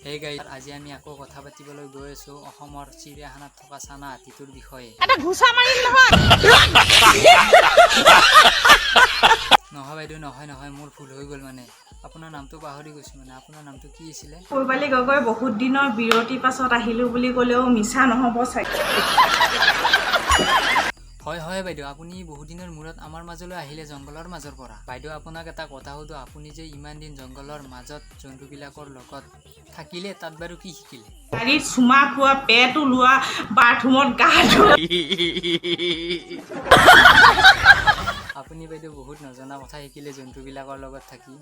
Hey guys, আজি আমি আকৌ কথা পাতিবলৈ গৈ আছোঁ অসমৰ চিৰিয়াখানাত থকা চানা হাতীটোৰ বিষয়ে। এটা ঘোচা মাৰিম নহয়। নহয় বাইদেউ, নহয় নহয়, মোৰ ভুল হৈ গ'ল। মানে আপোনাৰ নামটো পাহৰি গৈছোঁ। মানে আপোনাৰ নামটো কি আছিলে? পূৰ্বালী গগৈ। বহুত দিনৰ বিৰতিৰ পাছত আহিলো বুলি ক'লেও মিছা নহ'ব চাগে। হয় হয় বাইদেউ, আপুনি বহুদিনৰ মূৰত আমাৰ মাজলৈ আহিলে জংঘলৰ মাজৰ পৰা। বাইদেউ, আপোনাক এটা কথা সুধো, আপুনি যে ইমান দিন জংঘলৰ মাজত জন্তুবিলাকৰ লগত থাকিলে, তাত বাৰু কি শিকিলে? গাড়ীত চুমা খোৱা, পেট ওলোৱা, বাথৰুমত গা ধোৱা। আপুনি বাইদেউ বহুত নজনা কথা শিকিলে জন্তুবিলাকৰ লগত থাকি।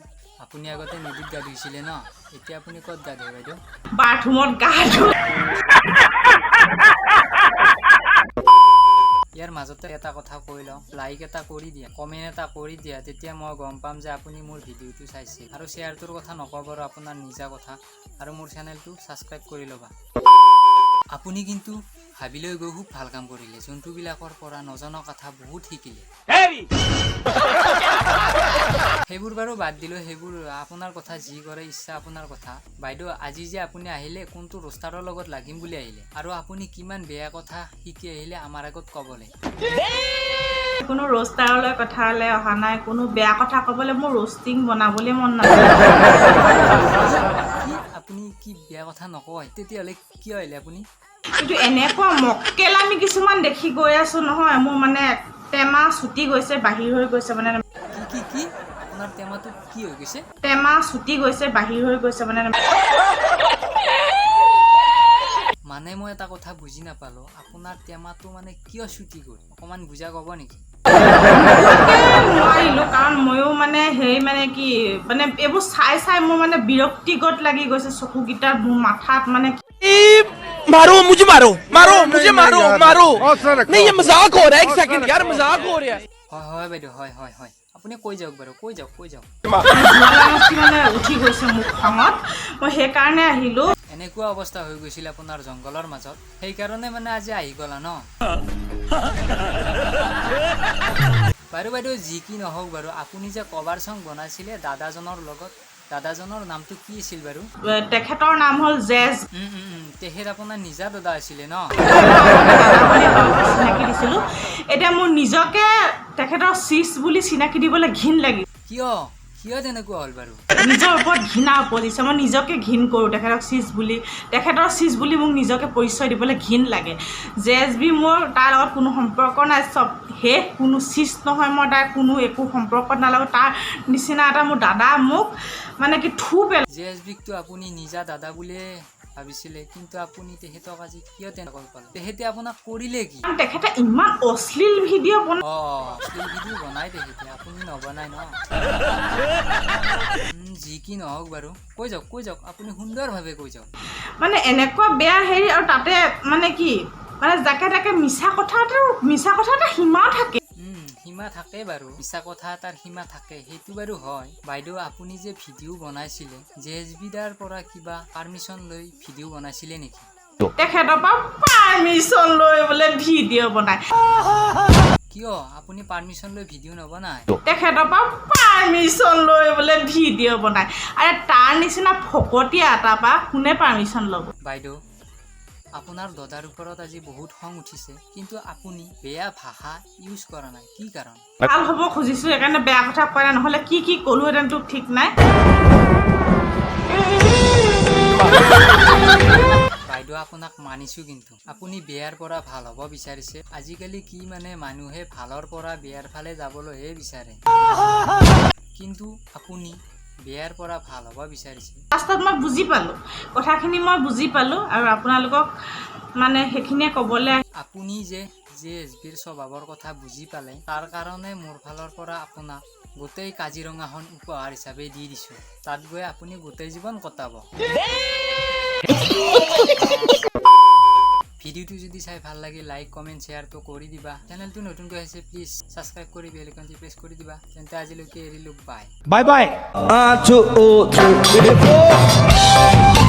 আপুনি আগতে নদীত গা ধুইছিলে ন? এতিয়া আপুনি ক'ত গা ধুৱে বাইদেউ? বাথৰুমত গা ধোৱা। ইয়াৰ মাজতে এটা কথা কৈ লওঁ, লাইক এটা কৰি দিয়া, কমেণ্ট এটা কৰি দিয়া, তেতিয়া মই গম পাম যে আপুনি মোৰ ভিডিঅ'টো চাইছে। আৰু শ্বেয়াৰটোৰ কথা নকওঁ বাৰু, আপোনাৰ নিজা কথা। আৰু মোৰ চেনেলটো ছাবস্ক্ৰাইব কৰি ল'বা। আপুনি কিন্তু হাবিলৈ গৈ খুব ভাল কাম কৰিলে, জন্তুবিলাকৰ পৰা নজনা কথা বহুত শিকিলে। সেইবোৰ বাৰু বাদ দিলোঁ, সেইবোৰ আপোনাৰ কথা, যি কৰে ইচ্ছা আপোনাৰ কথা। বাইদেউ, আজি যে আপুনি আহিলে, কোনটো ৰোষ্টাৰৰ লগত লাগিম বুলি আহিলে আৰু আপুনি কিমান বেয়া কথা শিকি আহিলে আমাৰ আগত ক'বলৈ? কোনো ৰ'ষ্টাৰলৈ কথালৈ অহা নাই, কোনো বেয়া কথা ক'বলৈ। মোৰ ৰ'ষ্টিং বনাবলৈ মন নাযায়। কি, আপুনি কি বেয়া কথা নকয়? তেতিয়াহ'লে কিয় আহিলে আপুনি? কিন্তু এনেকুৱা মক্কেলামি কিছুমান দেখি গৈ আছো নহয়, মোৰ মানে টেমা চুটি গৈছে, বাহিৰ হৈ গৈছে মানে। কি কি কি? আপোনাৰ টেমাটো কি হৈ গৈছে? টেমা চুটি গৈছে, বাহিৰ হৈ গৈছে মানে। মানে মই এটা কথা বুজি নাপালোঁ, আপোনাৰ টেমাটো মানে কিয় চুটি গ'ল? অকণমান বুজা ক'ব নেকি? নোৱাৰিলো, কাৰণ ময়ো মানে হেৰি মানে কি মানে এইবোৰ চাই চাই মোৰ মানে বিৰক্তিগত লাগি গৈছে চকুকেইটা, মোৰ মাথাত মানে। मारो मुझे, मारो मारो मुझे, मारो मारो। नहीं, ये मजाक हो रहा है, एक सेकंड यार, मजाक हो रहा है। হয় হয় বাইদেউ, হয় হয় হয়, আপুনি কৈ যাওক বাৰু, কৈ যাওক, কৈ যাওক। জ্বালামুখী মানে উঠি গৈছে মোৰ খঙত, মই সেইকাৰণে আহিলো। এনেকুৱা অৱস্থা হৈ গৈছিল আপোনাৰ জংঘলৰ মাজত, সেইকাৰণে মানে আজি আহি গ'লা ন? বাৰু বাইদেউ, যি কি নহওক বাৰু, আপুনি যে কভাৰ চং বনাইছিলে দাদাজনৰ লগত, দাদাজনৰ নামটো কি আছিল বাৰু? তেখেতৰ নাম হ'ল জেজ। উম, উম, উম, তেখেত আপোনাৰ নিজা দাদা আছিলে ন? দাদা বুলি চিনাকি দিছিলো। এতিয়া মোৰ নিজকে তেখেতৰ চিছ বুলি চিনাকি দিবলৈ ঘিণ লাগিছে। কিয়, কিয় তেনেকুৱা হ'ল বাৰু? নিজৰ ওপৰত ঘৃণা উপজিছে। মই নিজকে ঘিণ কৰোঁ তেখেতক চিছ বুলি, তেখেতৰ চিছ বুলি মোক নিজকে পৰিচয় দিবলৈ ঘিণ লাগে। জে এছ বি মোৰ তাৰ লগত কোনো সম্পৰ্ক নাই, চব শেষ। কোনো চিছ নহয়, মই তাৰ কোনো একো সম্পৰ্কত নালাগোঁ। তাৰ নিচিনা এটা মোৰ দাদা মোক মানে কি থু পেলাই। জে এছ বিকটো আপুনি নিজা দাদা বুলিয়ে ভাবিছিলে, কিন্তু আপুনি তেখেতক আজি কিয় তেনেকৈ ক'লে? তেখেতে আপোনাক কৰিলে কি? তেখেতে ইমান অশ্লীল ভিডিঅ' বনাই। অঁ, অশ্লীল ভিডিঅ' বনাই তেখেতে, আপুনি নবনাই ন? যি কি নহওক বাৰু, কৈ যাওক, কৈ যাওক, আপুনি সুন্দৰভাৱে কৈ যাওক। মানে এনেকুৱা বেয়া হেৰি, আৰু তাতে মানে কি মানে যাকে তাকে মিছা কথা এটাৰো, মিছা কথা এটা সীমা থাকে। সীমা থাকে বাৰু, মিছা কথা এটাৰ সীমা থাকে, সেইটো বাৰু হয়। বাইদেউ, আপুনি যে ভিডিঅ' বনাইছিলে, জে এছ বি দাৰ পৰা কিবা পাৰ্মিশ্যন লৈ ভিডিঅ' বনাইছিলে নেকি? তেখেতৰ পৰা পাৰ্মিশ্যন লৈ বোলে ভিডিঅ' বনায়। কিয়, আপুনি পাৰ্মিশ্যন লৈ ভিডিঅ' নবনায়? তেখেতৰ পৰা পাৰ্মিশ্যন লৈ বোলে ভিডিঅ' বনায়। আৰে, তাৰ নিচিনা ফকতীয়া এটাৰ পৰা কোনে পাৰ্মিশ্যন ল'ব? বাইদেউ, আপোনাৰ দাদাৰ ওপৰত আজি বহুত খং উঠিছে, কিন্তু আপুনি বেয়া ভাষা ইউজ কৰা নাই, কি কাৰণ? ভাল হ'ব খুজিছোঁ, সেইকাৰণে বেয়া কথা কোৱা নাই। নহ'লে কি কি ক'লোহেঁতেন তোক ঠিক নাই। বাইদেউ, আপোনাক মানিছোঁ, কিন্তু আপুনি বেয়াৰ পৰা ভাল হ'ব বিচাৰিছে। আজিকালি কি মানে মানুহে ভালৰ পৰা বেয়াৰ ফালে যাবলৈহে বিচাৰে, কিন্তু আপুনি বেয়াৰ পৰা ভাল হ'ব বিচাৰিছে। লাষ্টত মই বুজি পালোঁ কথাখিনি, মই বুজি পালোঁ আৰু আপোনালোকক মানে সেইখিনিয়ে ক'বলৈ। আপুনি যে জে এছ বিৰ স্বভাৱৰ কথা বুজি পালে, তাৰ কাৰণে মোৰ ফালৰ পৰা আপোনাক গোটেই কাজিৰঙাখন উপহাৰ হিচাপে দি দিছোঁ। তাত গৈ আপুনি গোটেই জীৱন কটাব। ভিডিঅ'টো যদি চাই ভাল লাগে, লাইক, কমেণ্ট, শ্বেয়াৰটো কৰি দিবা। চেনেলটো নতুনকৈ আহিছে, প্লিজ ছাবস্ক্ৰাইব কৰি বেল আইকনটি প্ৰেছ কৰি দিবা। তেন্তে আজিলৈকে এৰিলোঁ, বাই। Bye bye. 1, 2, 3, 4.